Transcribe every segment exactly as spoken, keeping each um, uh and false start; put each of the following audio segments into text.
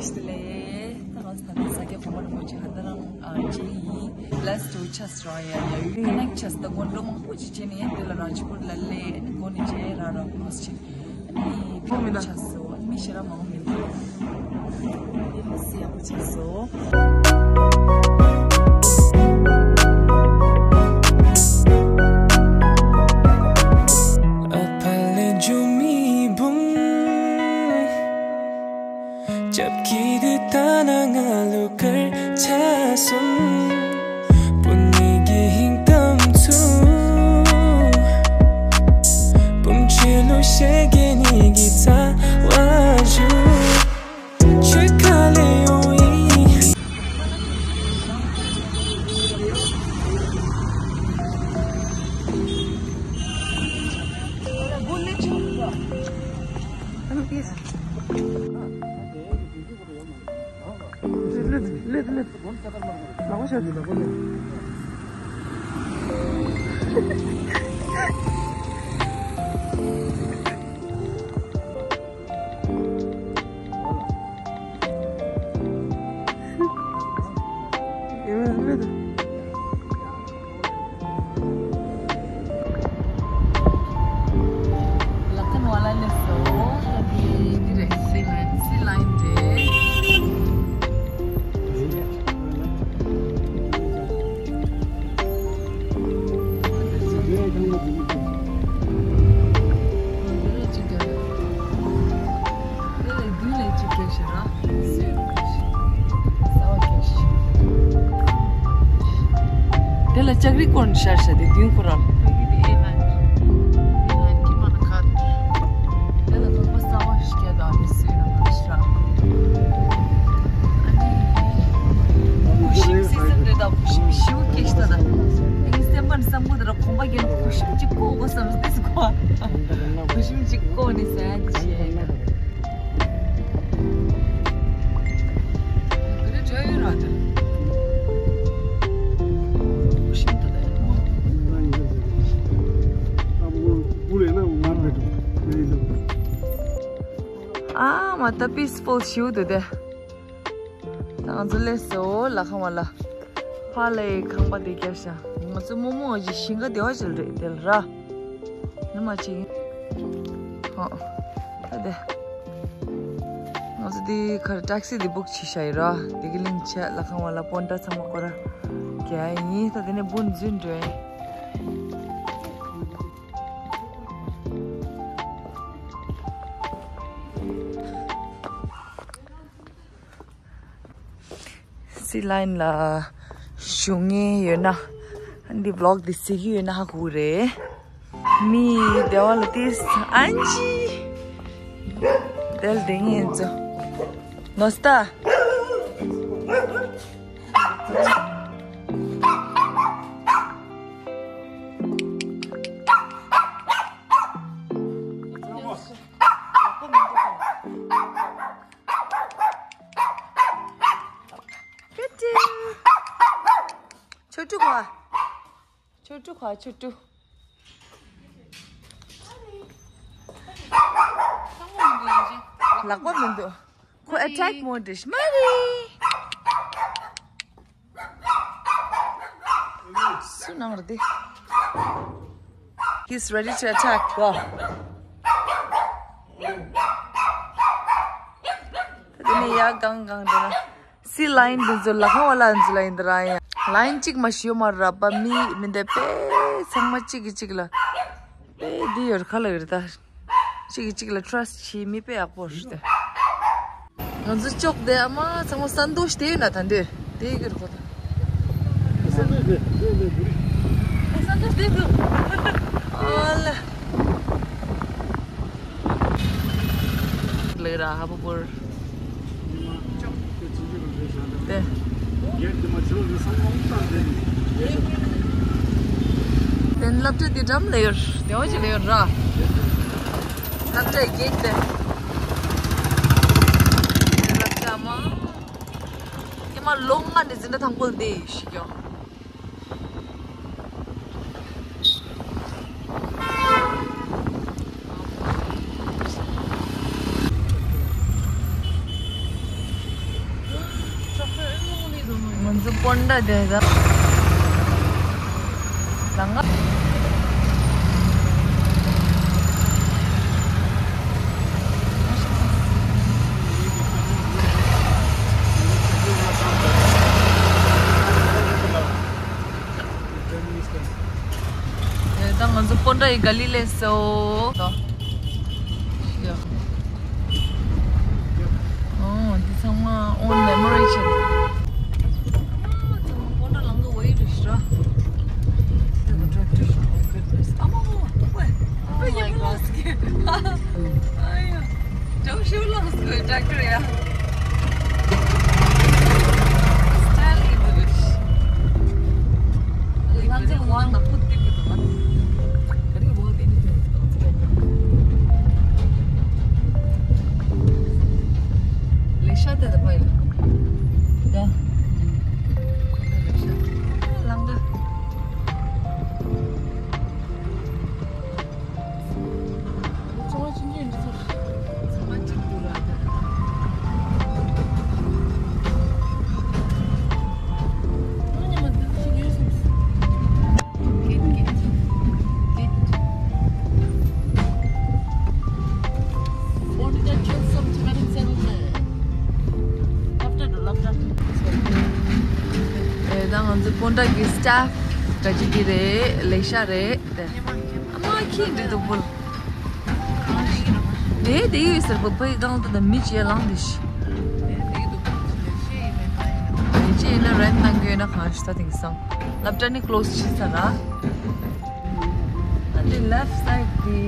ལས་ད་ང་ཚོ་ད་ལྟ་ས་སྐྱ་གོང་མ་རིན་པོ་ཆེ་ཧ་ད་རང་རྗེས་ཡིན། Blessed to ཆ་སོང་ཡ་ཡ་ཡུལ་ཀ་ནེག་ཆ་སོང་། ད་དགོན་སློབ་མང་པོ་ཅིག་བྱས་ནས་དེ་ལ་རང་ཆུ་བུར་ལ་ལས་དགོན་ནས་བྱས་ར་ར་ཁོ་ཆེ་ཨ་ནི་དེ་ལ་ཆ་སོང་། ཨ་ནི་མི་ཤེས་ར་མང་མི་འདུག་དེ་ལ་སེ་ཡག་པོ་ཆ་སོང་། ལ་ཁན་ཝ་ལ་ལེ་སོ། ཡ་དེ་དེ་རེད། སི་ལ་ཡིན་སི་ལ་ཡིན་རེད། དེ་ལ་ཅིག་དེ་ལ་དེ་ལ་ཅིག་སྐྱེས་ཤག་ར། སོས་སོ་བ་སྐྱེས་ཤག་དེ་ལ་ལྕགས་རི་སྐོར་ནས་ཤར་ཤག་དེ་མདུན་ཁོ་རང་། དེ་ལ་ཁོང་པ་གསར་བ་ཞིག་སྐྱེས་དང་ནི་སོས་ན་མ་ཤི་ར། ཨ་ནི་ཁུ་ཤིམ་སི་སི་འདྲེ་དང་ཁུ་ཤིམ་ཤིའུ་སྐྱེས་ཤག་ད་ད། ཨ་ནི་སེམས་པ་ནི་བསམ་གོ་དེ་ར་ཁོང་པ་རྒྱན་ཁུ་ཤིམ་ཅིག་ཀོ་གོ་བསམ་སི་སི་ཀོ། ཁུ་ཤིམ་ཅིག་ཀོ་ནི་ས་ཡ་དེ་ཆེ་ཡ་ཡིན་ན། ཨ་མ་ད་པིས་ཕུལ་ཞིག་འདུག་དེ། ང་ཚོ་སླེབས་སོང་ལ་ཁང་བ་ལ། ཕ་ལའི་ཁང་པ་དེ་རྒྱབ་ཤག་ང་ཚོ་རྨོ་མོ་ཞིག་ཞིང་ཁ་བདེ་བ་ཞིག་རེད་དེ་ལ་ར། ནི་མ་ཅིག་ཧོ། ད་དེ། ང་ཚོ་དེ་ཁར་ཊེག་སི་དེ་བུག་བྱས་ཤག་ཡིན་ར། དེ་གི་གླིང་ཆེ་ལ་ཁང་བ་ལ་པོན་ཏྲ་ཚང་མ་སྐོར་ར། རྒྱག་ཡིན་ད་དེ་ནས་སྦུག་འཛུལ་འགྲོ་ཡིན། སི་ལ་ཡིན་ལ་བཞུགས་མཁན་ཡོད་ན། འདི་བི་ལོག་འདི་གཟིགས་ཀྱི་ཡོད་ན་ཧ་གོ་གི་རེད། མི་བདེ་བ་ལ་ཏིས་ཨན་ཅི། དེ་ལ་དེ་ངན་ཚོ། ནོ་སྟ། ཆོ་ཕྲུག་བ། ཆོ་ཕྲུག་བ་ཆོ་ཕྲུག་ལག་པ་མི་འདུག་ཁོ་ཨེ་ཊེག་མོ་ཌི་ཤག་མ་རེད། སུ་ནང་རེད་དེ། He's ready to attack. Go. དེ་ནས་ཡར་གང་གང་འགྲོ་ན། སི་ལ་ཡིན་འདི་ཚོ་ལ་ཁང་བ་ལ་འཛུལ་ལ་ཡིན་འདི་ར་ཡ། ལ་ཡིན་གཅིག་མ་ཞིག་ཡོད་མ་རེད་པ། མི་མི་འདི་དཔེ་ཚང་མ་གཅིག་གིས་གཅིག་ལ། དཔེ་འདི་ཡོད་རེད་ཁ་ལ་ཡོད་རེད་ད། གཅིག་གིས་གཅིག་ལ་ཊྲ་སི་ཊི་བྱེད་མི་དཔེ་ཡག་པོ་རེད་ད། ང་ཚོ་ཅོག་དེ་ཨ་མ་ཚང་མ་ས་འདུག་ཞིག་དེ་ཡོད་ན་ད་འདོད་དེ་ཡོད་རེད་ཁོ་ད། ལགས་ར་ཧ་པ་པུར། དེ། དེ་སློབ་གྲྭ་དེ་འགྲམ་ལ་ཡོད། དེ་བ་ཅི་ལ་ཡོད་ར། སློབ་གྲྭའི་གེ་ཊི་དེ། སློབ་གྲྭ་མ། ཉི་མ་ལོ་ལྔ་ནས་འཛིན་གྲྭ་དང་པོ་འདི་ཞིག་ཡོད། ཚོ་སྤོན་ཊ་དེ་ད། ལང་ང་། ད་ང་ཚོ་སྤོན་ཊ་ཡི་ག་ལི་ལས་སོ། ཨོ། འདི་ཚང་མ་own memory ཆེད། ཨ་མ། ཚང་མ་སྤོན་ཊ་ལང་གི་འོ་ཡི་རེད་ཤི་ར། Oh my God. Don't shoot us, good tractor, yeah. Style is rich. Like, very one, the put thing with the one. Very worth it. Leisha to the pile. Da. Leisha. Langa. ད་ང་ཚོ་སྤོན་ཊ་གི་སི་ཊཱཕ་ག་ཅི་གི་རེད། ལེ་ཤ་རེད། དེ་ཨ་མ་ཁྱི་འདི་འདུག་བུལ། དེ་དེ་ཡོད་ཟེར་བུ་ཕའི་སྒང་དུ་ད་མི་ཅིག་ལངས་འདི་ཤི། དེ་ཅི་ཡིན་ན་རེན་ཊི་གནང་གི་ཡོད་ན་གང་ཤི་ད་དེང་སང་། སློབ་གྲྭ་ནི་ཀློ་སི་བྱས་ཚར་ར། ཨ་དེ་ལེཕ་སའིཌ་དེ་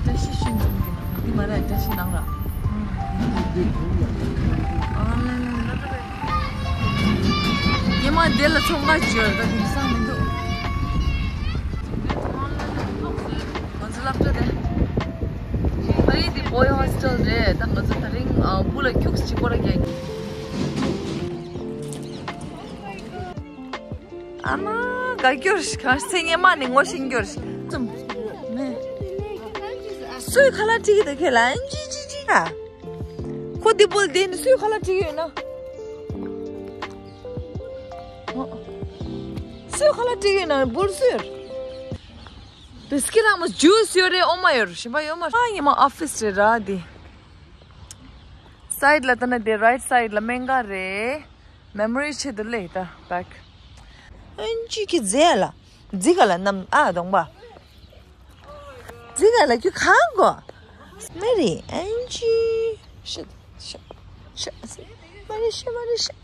བཀྲ་ཤིས་ཤིང་འཛོམས་ཀྱི་ནང་དེ་མ་རེད། བཀྲ་ཤིས་ནང་ར། ཨ་ལེ་ལེ་ལེ་ལེ། ཉི་མ་དེ་ལ་ཚོང་ཁང་ཅིག་ཡོད་རེད། ད་དེང་སང་མི་འདུག་ང་ཚོ་སློབ་གྲྭ་དེ། ཨ་ཡི་དེ་བོའི་ཧོ་སི་ཊེལ་རེད། ད་ང་ཚོ་དེ་རིང་ཨ་བུ་ལ་ཁྱུག་ཅིག་སྐོར་ར་རྒྱག་གི། ཨ་མ་དགའ་སྐྱོར་ཞིག་གང་ཚེ་སྔོན་མ་ནས་ངོ་ཤེས་སྐྱོར་ཞིག་ཙམ་ནས། སུའི་ཁ་ལག་ཁྲིད་ཀྱི་འདུག་ཁྱེད་ལ་ཨན་ཅི་ཅི་ཅི་ཨ། ཁོ་འདི་བུལ་དེ་ནི་སུའི་ཁ་ལག་ཁྲིད་ཀྱི་ཡོད་ན། སུའི་ཁ་ལག་ཁྲིད་ཀྱི་ཡོད་ན་བུལ་སུའི། བིས་ཀིཊ་རང་མོ་ཇུས་ཡོད་རེད། འོ་མ་ཡོད་རེད། ཞིམ་པ་ཡོད་མ་རེད། ཨ་ཉི་མ་ཨོ་ཕིས་རེད་ར་འདི། སའིཌ་ལ་ལྟ་ན་དེ་རའིཊ་སའིཌ་ལ་སྨན་ཁང་རེད། མེ་མོ་རི་ཆེད་དུ་ལས་ད་བེག་ཨན་ཅི་ཁྱི་རྫས་ལ། རྫི་ག་ལ་ནམ་ཨ་གདོང་པ། རྫི་ག་ལ་ཁྱོད་གང་གོ། མེ་རི་ཨན་ཅི། ཤི་ཤི་ཤི། མ་རེད་ཤི་མ་རེད་ཤི།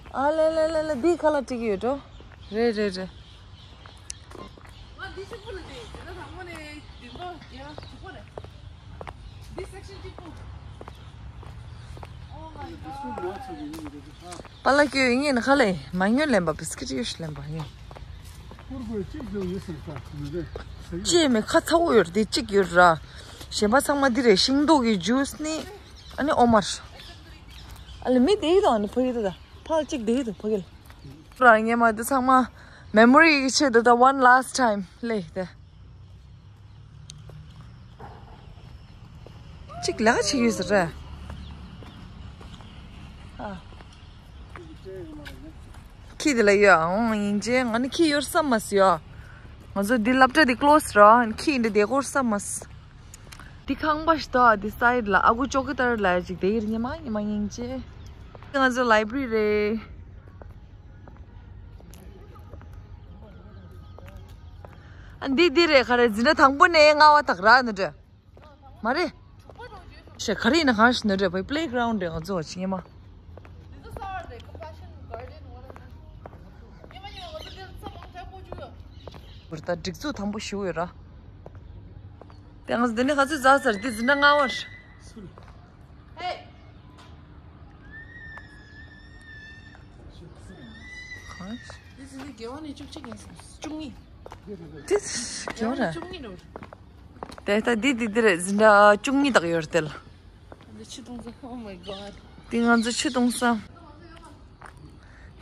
ཨ་ལེ་ལེ་ལེ་ལེ། འདི་ཁ་ལག་སྤྲད་ཀྱི་ཡོད་འགྲོ། རེད་རེད་རེད། ང་འདི་གཅིག་པུ་ལ་འདི་འདི་ལ་དང་པོ་ནས་འདི་མདོ་རྒྱ་གཅིག་པོ་རེད། འདི་སེག་ཤན་གཅིག་པུ། Oh my God. པཱ་ལགས་ཁྱོད་ཡིན་ངེས་ན་ཁ་ལས་མ་ཉོས་ལེན་པ། བིས་ཀིཊ་ཡོད་ཤི་ལེན་པ་ཡིན། ཁུར་དགོས་གཅིག་ཡོད་ཡོད་ཟེར་ས་མི་རེད། ཅེས་མི་ཁ་ཚ་བོ་ཡོད་འདི་གཅིག་ཡོད་ར། གཞན་པ་ཚང་མ་འདི་རེད། ཤིང་ཏོག་གི་ཇུས་ནི། ཨ་ནི་ཨོ་མར། ཨ་ལེ་མི་དེ་ཡིད་དང་ཨ་ནི་ཕ་ཡིད་ད། ཕ་གཅིག་དེ་ཡིད་དུ་ཕ་གིལ། རང་ཉེ་མ་དེ་ཚང་མ་མེ་མོ་རི་གི་ཆེད་དུ་ད་one last time ལེ་དེ། གཅིག་ལེགས་ཆེ་ཡོད་ཟེར་ར། ཨ། ཁྱི་དེ་ལ་ཡོད་ཨང་ཡིན་ཅེ་ང་ནི་ཁྱི་ཡོད་བསམ་མ་སི་ཡོད། ང་ཚོ་འདི་སློབ་གྲྭ་འདི་ཀློ་སི་ར་ཁྱི་འདི་བསྡད་སྐོར་བསམ་མ་སི། འདི་ཁང་པ་ཞིག་ཏོ་འདི་སའིཌ་ལ་ཨ་ཁུ་ཅོ་ཀི་ཏར་ལ་ཅིག་དེ་ཡིར་ཉི་མ་ཉི་མ་ཡིན་ཅེ། ང་ཚོ་ལའི་བྷ་རི་རེད། ཨ་འདི་འདི་རེད་ག་རེ་འཛིན་གྲྭ་དང་པོ་ནས་ལྔ་བ་དག་ར་ནི་འདྲ། མ་རེད། ཤེ་ག་རེ་ཡིན་ན་གང་ཞིག་ནི་འདྲ་བའི་པི་ལེ་གྷ་རའུན་ཌི་རེད་ང་ཚོ་བ་ཆི་ཉི་མ། བར་ད་སྒྲིག་འཛུགས་དང་པོ་ཞུ་ཡོད་ར། དེ་ང་ཚོ་འདི་ནས་ག་ཚོད་འཛག་ཚར་འདི་འཛིན་གྲྭ་ལྔ་བར། གང་། འདི་འཛིན་གྲྭ་བརྒྱད་པ་ནས་བཅུ་གཅིག་ཡིན་ཟེར། བཅུ་གཉིས། འདི་བརྒྱད་པ་ནས་བཅུ་གཉིས་འགྲོ། དེ་ལྟ་འདི་འདི་འདི་རེད། འཛིན་གྲྭ་བཅུ་གཉིས་དག་ཡོད་རེད་དེ་ལ། འདི་ཆུ་འཐུང་ས། Oh my God. འདི་ང་ཚོ་ཆུ་འཐུང་ས།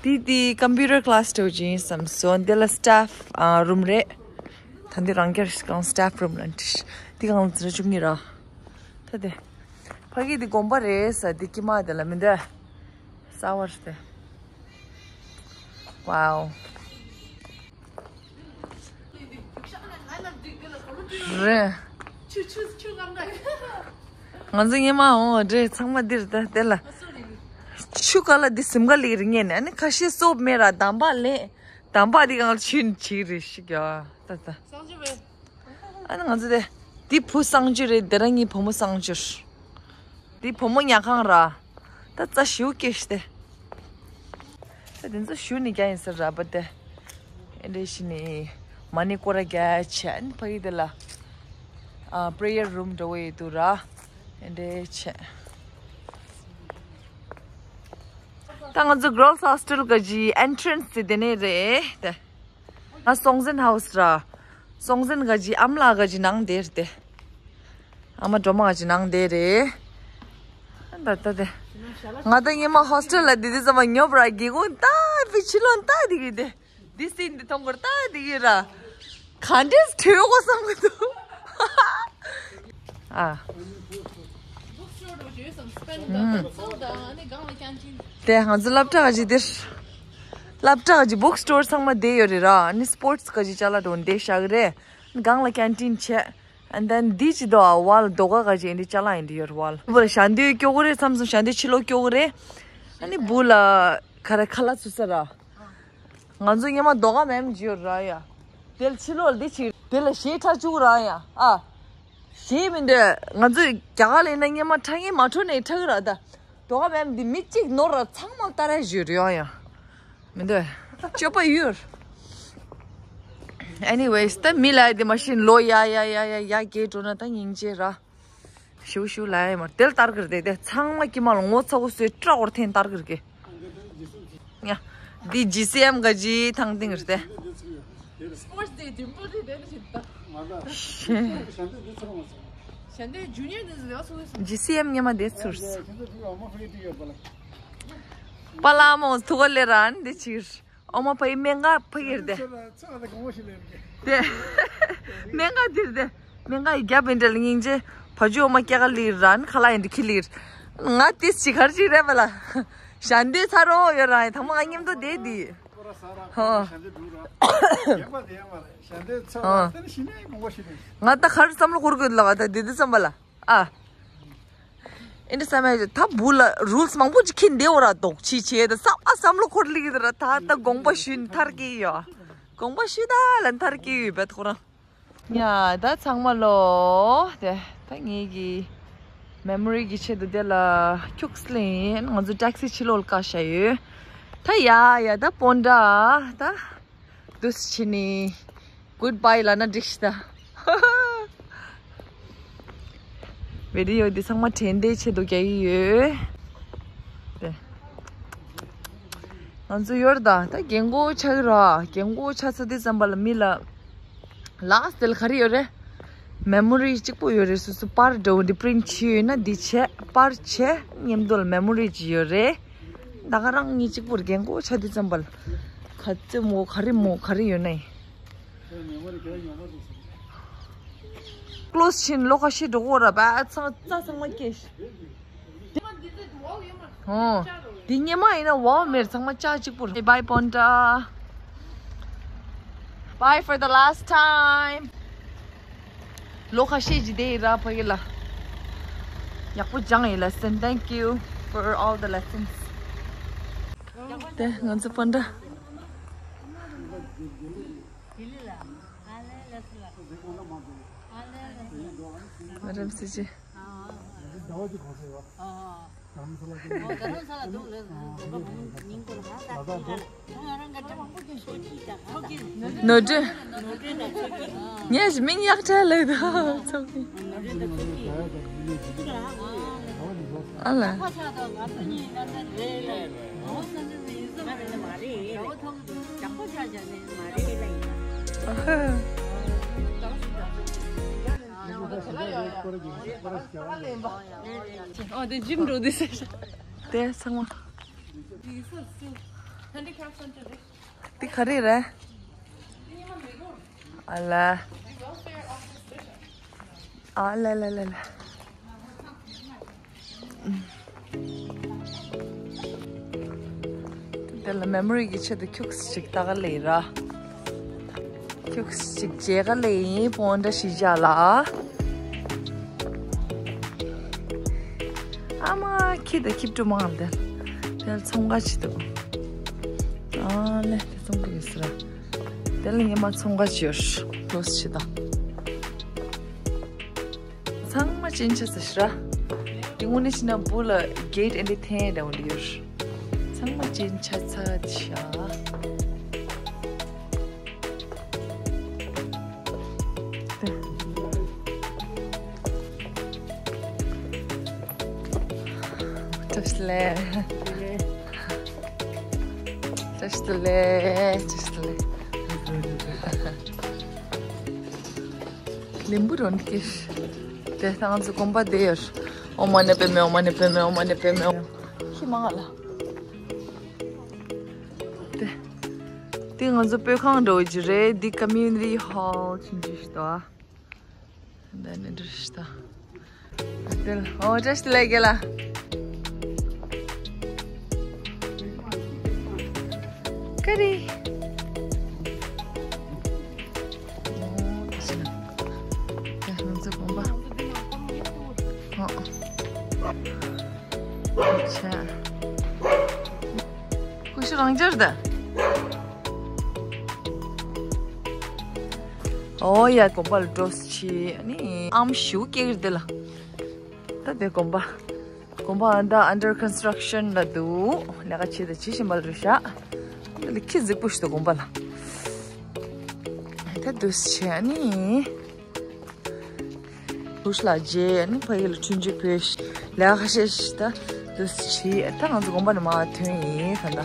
འདི་འདི་ཀམ་པུ་ཊར་ཀླ་སི་འདྲ་བོ་ཅིག་ཡིན་བསམ་སོང་། འདི་ལ་སི་ཊཕ་རུམ་རེད། ད་འདི་རང་རྒྱལ་ཞིག་གང་སི་ཊཕ་རུམ་ལ་འདི་ང་ཚོ་བཅུ་གཉིས་ར། ད་དེ། ཕ་གི་འདི་དགོན་པ་རེད་ས། འདི་ཀྱི་མ་དེ་ལ་མི་འདྲ། གསར་བ་རེད་དེ། Wow. རེད། ང་ཚོ་ཉི་མ་འོང་འདྲེ་ཚང་མ་འདིར་ད་དེ་ལ། ཆུ་ཀ་ལ་འདི་སིམ་ག་ལིར་ཉན་ནས་ཨ་ནི་ཁ་ཤས་སོབ་མེ་ར་དམ་པ་ལེ། དམ་པ་འདི་གང་ལ་ཆུན་ཆིག་རེ་ཞིག་ཡ་ད་ད། ཨ་ནི་ང་ཚོ་དེ། འདི་བུ་གསང་སྤྱོད་རེད། དེ་རང་གཉིས་བུ་མོ་གསང་སྤྱོད། འདི་བུ་མོ་ཉལ་ཁང་ར། ད་རྩྭ་ཞིའུ་སྐྱེས་ཤི་སྟེ། ད་དེ་ཚོ་ཞུ་ནི་རྒྱ་ཡིན་ས་ར་པ་དེ། ཨེ་འདྲེ་ཤི་ནི། མ་ནི་སྐོར་ར་རྒྱ་ཆེ་ཨ་ནི་ཕ་གི་དེ་ལ། ཨ་པྲེ་ཡར་རུམ་འགྲོ་བའི་དུ་ར། ཨེ་འདྲེ་ཆེ། ད་ང་ཚོ་Girls Hostel ག་ཇི་ཨེན་ཊྲན་སི་དེ་དེ་ནས་རེད་དེ། ང་སོང་ཟིན་ཧའུ་སི་ར། སོང་ཟིན་ག་ཇི་ཨམ་ལགས་ག་ཇི་ནང་དེར་དེ། ཨ་མ་སྒྲོལ་མ་ག་ཇི་ནང་དེ་རེད། ད་ད་དེ། ང་ད་ཉི་མ་ཧོ་སི་ཊེལ་ལ་དེ་དེ་ཙམ་པ་ཉོབ་ར་སྒེའུ་ཁུང་ད་བི་ཕྱི་ལོ་ད་དེ་གི་དེ། འདི་སྲིད་འདི་མཐོང་གོ་ད་དེ་གི་ར། ག་འདྲས་བྲོས་གོ་བསམ་གི་འདུག་ཨ། དེ་ང་ཚོ་སློབ་གྲྭ་ག་ཅིག་འདིར། སློབ་གྲྭ་ག་ཅིག་book store ཚང་མ་བསྡད་ཡོད་རེད་ར། ཨ་ནི་སྤོར་ཊི་ག་ཅིག་ཅ་ལག་འདྲ་བོ་འདི་བཞག་གི་རེད། སྒང་ལ་ཀེན་ཊིན་བྱས། And then འདི་ཅི་དོ་ཨ་ཝལ་རྡོ་ཀ་ག་ཅིག་འདི་ཅ་ལག་ཡིན་འདི་ཡོད་ར་ཝལ། བུ་ལ་ཞལ་འདོན་སྐྱོ་གི་རེད་བསམ་སོང་། ཞལ་འདོན་ཕྱི་ལོགས་སྐྱོ་གི་རེད། ཨ་ནི་བུ་ལ་ག་རེ་ཁ་ལག་ཚུད་ས་ར། ང་ཚོ་སྔོན་མ་རྡོ་ཀ་མེམ་ཇི་ཡོད་ར་ཡ། དེ་ལ་ཕྱི་ལོགས་ལ་འདི་ཅིག་དེ་ལ་ཞེ་ཁྲ་བཅུག་ར་ཡ་ཨ། ཞེ་མི་འདོད། ང་ཚོས་རྒྱ་གར་ལ་ཡིན་ན་སྔོན་མ་ཁྲ་ངན་མ་འཕྲོ་ནས་ཁྲ་གི་ར་ད། རྡོ་ཀ་མེམ་འདི་མི་གཅིག་ནོར་ར་ཚང་མ་ལྟ་ར་ཞུ་ར་ཡ་ཡ། མི་འདོད། སྤྱོད་པ་ཡོད། Anyways ད་མི་ལ་འདི་མ་ཤེས་ལོ་ཡ་ཡ་ཡ་ཡ་ཡ་རྒྱས་འགྲོ་ན་ད་སྙིང་རྗེ་ར། ཞུ་ཞུ་ལ་ཡ་མར་དེ་ལ་ལྟར་གིར་དེ་དེ་ཚང་མ་ཀྱི་མ་ལ་ངོ་ཚ་གོ་སོའི་སྐྲ་འོར་ཐེན་ལྟར་གིར་གི། ཡ། འདི་ཇི་སི་ཨེམ་ག་ཇི་ཐང་ཏིང་གིར་དེ། Sports day ཇིམ་པོ་རེད་དེ་ནི་ཞིག་ད། ཞན་དེ་ཇུ་ནི་ཡར་དེ་ཟེར་བ་སོ་སོ། ཇི་སི་ཨེམ་ཉི་མ་དེ་ཚུར། པ་ལ་མོ་ཐུག་ག་ལེ་ར་ཨན་དེ་ཕྱིར། ཨོ་མ་ཕ་ཡི་སྨན་ཁང་ཕ་གིར་དེ། དེ། སྨན་ཁང་དེར་དེ། སྨན་ཁང་ཡི་རྒྱབ་ཡིན་འདྲ་ལ་སྙིང་རྗེ། བ་ཇུ་ཨོ་མ་སྐྱ་ཀ་ལིར་ར་ཨན་ཁ་ལག་ཡིན་འདི་ཁི་ལིར། ང་དེ་ཅི་གར་ཅིག་རེད་པ་ལ། ཞན་དེ་ཚ་རོ་ཡོད་ར་ཨན་ཐང་མ་ང་མཉམ་དུ་དེ་དེ། ཧོ། ཧོ། ང་ད་གར་བསམ་བློ་འཁོར་དགོས་ལ་བ་ད་དེ་དེ་བསམ་པ་ལ། ཨ། ཨིན་དྲ་སམ་ཡ་ད་བུ་ལ་རུལ་སི་མང་པོ་ཅིག་ཁྱེར་འདེའོ་ར་དོག་ཅི་བྱེད་ད་བསམ་ཨ་བསམ་བློ་འཁོར་ལིག་ད་ར་ད་ད་དགོངས་པ་ཞུས་མཐར་སྐྱེལ་ཡོད། དགོངས་པ་ཞུས་ད་ལ་མཐར་སྐྱེལ་ཡོད་བེད་ཁོ་རང་། ཡ་ད་ཚང་མ་ལོ། དེ་ད་ངེད་ཀྱི་མེ་མོ་རི་གི་ཆེད་དུ་དེ་ལ་ཁྱུགས་ལེན་ང་ཚོ་ཊེག་སི་ཕྱི་ལོགས་ལ་བཀག་བཞག་ཡོད། ད་ཡ་ཡ་ད་སྤོན་ཊ་ད། འདུག་སེ་བྱས་ནས་གུཌ་བྷའི་ལབ་ན་འགྲིག་ཤི་ད། བི་ཌི་ཡོ་འདི་ཚང་མ་དྲན་བདེའི་ཆེད་དུ་རྒྱག་གི་ཡོད། དེ། ང་ཚོ་ཡོད་རེད་ད། ད་རྒན་གོག་ཆགས་ཀྱི་ར། རྒན་གོག་ཆགས་ཚར་དུས་ཙམ་པ་ལ་མི་ལ། ལགས་དེ་ལ་ག་རེ་ཡོད་རེད། མེ་མོ་རི་གཅིག་པོ་ཡོད་རེད། སོ་སོ་པར་འདྲ་བོ་འདི་པི་རིན་ཊི་བྱས་ཡོད་ན་འདི་བྱས་པར་བྱས་མཉམ་དུ་ལ་མེ་མོ་རི་ཅིག་ཡོད་རེད། ད་ག་རང་གཉིས་གཅིག་པོར་རྒན་གོག་ཆགས་དུས་ཙམ་པ་ལ། ག་ཚོད་མོ་ག་རེ་མོ་ག་རེ་ཡོད་ན་ཡིན། ཀློ་སི་ཕྱིན་ལོ་ཁ་ཤས་འགྲོ་གོ་ར་བ་ཚང་རྩྭ་ཚང་མ་སྐྱེས་ཤི། ཨོ། འདི་སྔོན་མ་ཡིན་ན་ཝའོ་མེར་ཚང་མ་ལྕགས་གཅིག་པུ་རེད། Bye Ponta. Bye for the last time. ལོ་ཁ་ཤས་ཀྱི་དེ་ཡི་ར་ཕ་གི་ལ། ཡག་པོ་སྦྱངས་ཡིན་ལ་སེན། Thank you for all the lessons. དེ་ང་ཚོ་སྤོན་ཊ། མ་རམ་སི་ཅི། ནོར་འཁྲུལ། ངས་མིང་ཡག་ཕྲ་ལབ་འདུག་ཚོགས་ཀྱི། ཨ་ལ། ཨ་ཧ། ཨ་དེ་ཇིམ་འགྲོ་དུས་ཟེར། དེ་ཚང་མ། འདི་ག་རེ་རེད། ཨ་ལ། ཨ་ལ་ལ་ལ་ལ། དེ་ལ་མེ་མོ་རི་གི་ཆེད་དུ་ཁྱུག་ཅིག་ལྟ་ག་ལེ་ར། ཁྱུག་ཅིག་བྱེད་ག་ལེ་ཡིན་པོ་འདྲ་ཞིག་བཞག་ལ། ཨ་མ་ཁྱི་དང་ཁྱི་ཕྲུག་མང་དེ། དེ་ལ་ཚོང་ཁང་ཅིག་འདུག་ཨ་ལེ་དེ་ཚོང་ཁང་ཡོད་ས་ར། དེ་ལ་ཉི་མ་ཚོང་ཁང་ཅིག་ཡོད། ལོ་སི་ཅིག་དང་། ཚང་མ་ཅན་ཆ་ཚ་ཤི་ར། དེ་དངོས་གནས་ཤི་ན་བུ་ལ་གེ་ཊི་ཨེ་འདྲ་འཐེན་འདྲ་བོ་འདི་ཡོད། ཚང་མ་ཅན་ཆ་ཚ་ཤ། བཀྲ་ཤིས་བདེ་ལེགས། བཀྲ་ཤིས་བདེ་ལེགས། བཀྲ་ཤིས་བདེ་ལེགས། ལིམ་བུ་རོན་ཀིར། དེ་ང་ཚོ་དགོན་པ་དེ་ཡོད། ཨོཾ་མ་ཎི་པདྨེ། ཨོཾ་མ་ཎི་པདྨེ། ཨོཾ་མ་ཎི་པདྨེ། ཁྱི་མང་ལ། དེ། དེ་ང་ཚོ་སྤོས་ཁང་འགྲོ་གི་རེད། འདི་ཀ་མིའུ་ནི་ཊི་ཧོལ་ཆུང་ཆུང་ཞིག་འདུག་ཨ། འདི་ནས་འགྲོ་ཞིག་ད། དེ་ལ་ཨོ་བཀྲ་ཤིས་བདེ་ལེགས་རྒན་ལགས། ཀ་རི། ཨོ་དེ་ཕྱིན། དེ་ང་ཚོ་དགོན་པ། ཨོ། ཨོ་ཆ། ཀུ་ཤུ་རང་འཇར་ད། ཨོ་ཡ་དགོན་པ་ལ་འགྲོ་སི་ཆི་ཨ་ནི་ཨམ་ཞུ་ཀེག་དེ་ལ། ད་དེ་དགོན་པ། དགོན་པ་ཨ་འདྲ་under construction ལ་འདུག་ལས་ཀ་བྱེད་དང་བྱེད་བཞིན་པ་ལ་རེད་ཤག་དེ་ལ་ཁྱི་རྫིག་པོ་ཞིག་འདུག་དགོན་པ་ལ། ད་འདུག་སེ་བྱས་ནི། ལུས་ལ་རྗེས་ནི་ཕ་ཡུལ་ལ་ཆུང་ཆུང་བོད་ལས་ཀ་བྱེད་ཤི་ད་འདུག་སེ་བྱས། ད་ང་ཚོ་དགོན་པ་ནས་མར་ཐོན་ཡིན་ད་ལྟ།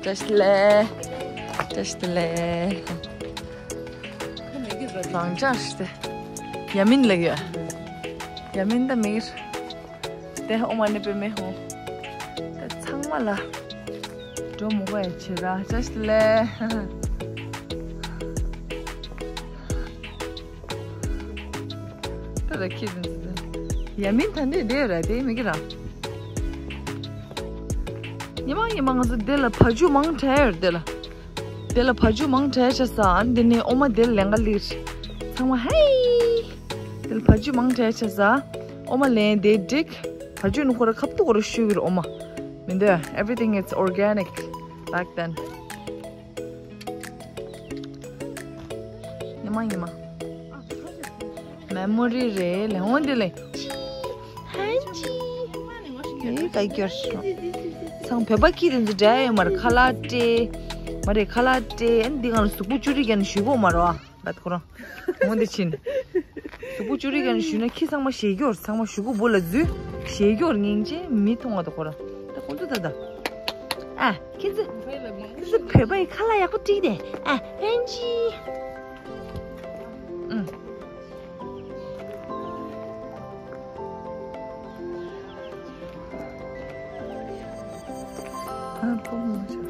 བཀྲ་ཤིས་བདེ་ལེགས། བཀྲ་ཤིས་བདེ་ལེགས། རང་འཇགས་ཤིག་སྟེ། ཡ་མིན་ལ་ཡོད། ཡ་མིན་ད་མིར། དེ་ཨོཾ་མ་ཎི་པདྨེ་ཧཱུྃ། དེ་ཚང་མ་ལ། འགྲོ་མོ་ག་ཡ་ཆེ་ར་བཀྲ་ཤིས་བདེ་ལེགས། ད་ར་ཁྱི་དེ་ཚོ་དེ། ཡ་མིན་ད་འདི་བསྡད་ར་དེ་མི་གི་ར། ཉི་མ་ཉི་མ་ང་ཚོ་དེ་ལ་བ་ཕྱུགས་མང་དྲགས་ཡོད་དེ་ལ། དེ་ལ་བ་ཕྱུགས་མང་དྲགས་ཆ་ས་ཨ་ནི་དེ་ནས་ཨོ་མ་དེ་ལ་ལེན་ག་ལིར། ཚང་མ་ཧེ། དེ་ལ་བ་ཕྱུགས་མང་དྲགས་ཆ་ས། ཨོ་མ་ལེན་དེ་འགྲིག་བ་ཕྱུགས་ནི་ཁོ་ར་ཁབ་ཏུ་ཁོ་ར་ཤུ་གི་ར་ཨོ་མ། མི་འདོད། Everything is organic back then. ཉི་མ་ཉི་མ། མེ་མོ་རི་རེད་ལེ་འོང་དེ་ལེ། ཧན་ཅི། ཨེ་ཀའི་ཀྱོར་སོང་། ཚང་བོད་པ་ཁྱི་དེ་ཚོ་འདྲ་ཡོད་མ་རེད། ཁ་ལག་སྤྲད། མ་རེད་ཁ་ལག་སྤྲད། ཨ་ནི་འདི་གང་ལ་གཟུགས་པོ་བཅུ་རི་རྒྱ་ནི་ཞུ་གོ་མ་རོ་ཨ། བད་ཁོ་རང་། འོང་དེ་ཕྱིན། གཟུགས་པོ་བཅུ་རི་རྒྱ་ནི་ཞུ་ན་ཁྱི་ཚང་མ་ཞེ་སྐྱོར། ཚང་མ་ཞུ་གོ་བུ་ལ་འཛུལ། ཞེ་སྐྱོར་སྙིང་རྗེ་མི་མཐོང་བ་དོ་ཁོ་རང་། ད་ཁོང་ཚོ་ད་ད། ཨ། ཁྱེད་ཚོ། ཁྱེད་ཚོ་བོད་པ་ཡི་ཁ་ལག་ཡག་པོ་བྲིས་ཏེ། ཨ། ཧན་ཅི། ཨུམ། ཨ། ཕོ་མོ་ཤོར།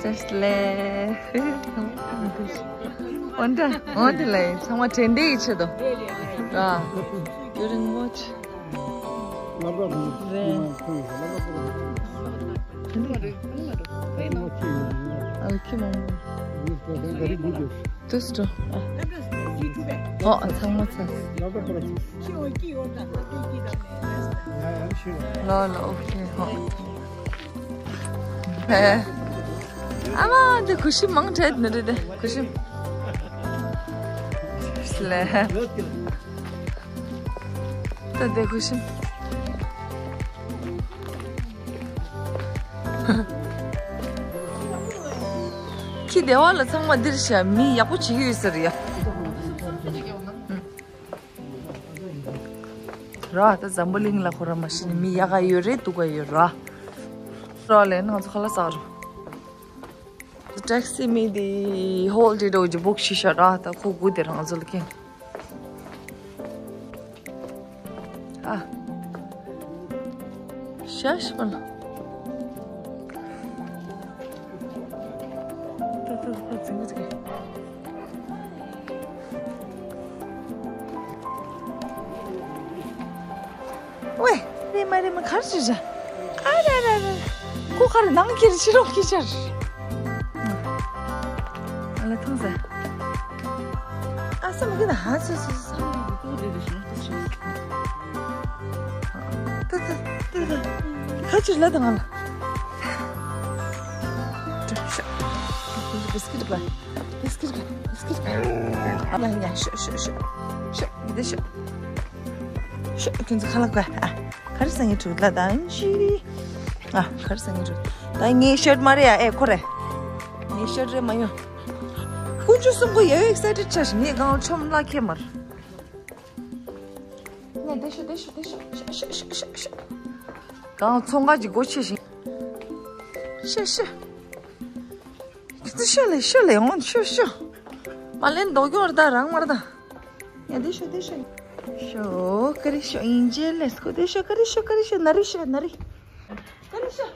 བཀྲ་ཤིས་བདེ་ལེགས། འོན་ཏེ་འོན་ཏེ་ལེ་ཚང་མ་དྲན་བདེ་ཡི་ཆེད་དུ་ར། During watch. རེད། ཨ་ལ་ཁྱི་མང་པོ། དུས་འགྲོ། ཨ། ཨོ་ཚང་མ་ཚ། ལོ་ལོ་ཨོ་ཁེ་ཧོ། ཨ་མ་འདི་གུ་ཤི་མང་དྲགས་ནི་རེད་དེ་གུ་ཤི། ལེ། ད་དེ་གུ་ཤི། ཁྱི་སྡེ་བ་ལ་ཚང་མ་འདིར་བཞག་མི་ཡག་པོ་བྱེད་ཀྱི་ཡོད་ས་རེད་ཡ། ར་ད་འཛམ་བུ་གླིང་ལ་ཁོ་ར་མ་ཤི་ནི་མི་ཡག་ག་ཡོད་རེད་སྡུག་ག་ཡོད་ར། ར་ལས་ན་ང་ཚོ་ཁ་ལག་ཟ་རུ། ཊེག་སི་མི་དེ་ཧོལ་དེ་འགྲོ་གི་བོག་ཤི་ཤ་ར་ད་ཁོ་དགུ་དེ་རང་ཚོ་ལ་ཁེངས། ཨ། ཤ་ཤི་མ་ལ། ད་ད་ད་ད་ཚིག་གི་ཚིག་གི། མ་རེད་མ་གར་ཅི་བྱ། ཨ་ར་ར་ར། ཁོ་གར་ནང་ཁྱེར་ཕྱི་རོགས་ཁྱེར་ཤར། ཨ་ལ་ཐང་ཟ། ཨ་ས་མ་གི་ན་ཧ་ཚོ་ཚོ་ཚོ། ཏི་ཏི་ཏི་ཏི། ཁ་ཅིར་ལ་དང་ང་ལ། ཤ། ཤ། བིས་ཀིཊ་ག་བིས་ཀིཊ་ག་བིས་ཀིཊ་ག་ཨ་ཡ་ཡ། ཤ་ཤ་ཤ། ཤ་འདི་ཤ། ཤ་ཁྱོད་ཚོ་ཁ་ལག་ག་ཨ། ག་རེ་ཟ་ངེ་ཕྲུ་གུ་ལ་དང་ཅི། ཨ་ག་རེ་ཟ་ངེ་ཕྲུ་གུ། ད་ངའི་ཤར་མ་རེད་ཡ། ཨེ་ཁོ་རེད། ངའི་ཤར་རེད་མ་ཡོང་། དཀོན་མཆོག་གསུམ་པོ་ཡ་ཡོ་ཨེག་སའི་ཊེཌ་ཆགས་ཤིང་ངས་གང་ཆོམ་ལ་ཁེ་མར། ངས་བསྡད་ཤོག་བསྡད་ཤོག་བསྡད་ཤོག་ཤ་ཤ་ཤ་ཤ་ཤ། གང་ཚོང་ཁང་གི་སྒོ་ཕྱེ་ཞིང་། ཤ་ཤ། ཁྱོད་ཚོ་ཤོད་ལེ་ཤོད་ལེ་འོང་ཤོད་ཤོད། མ་ལན་རྡོག་ཀྱོར་ད་རང་མར་ད། ཡ་བསྡད་ཤོག་བསྡད་ཤོག་ཤོ་ཀ་རི་ཤོ་ཨིན་ཇེ་ལེས་ཀོ་བསྡད་ཤོག་ཀ་རི་ཤོ་ཀ་རི་ཤོ་ན་རི་ཤོ་ན་རི། ཀ་རི་ཤོ།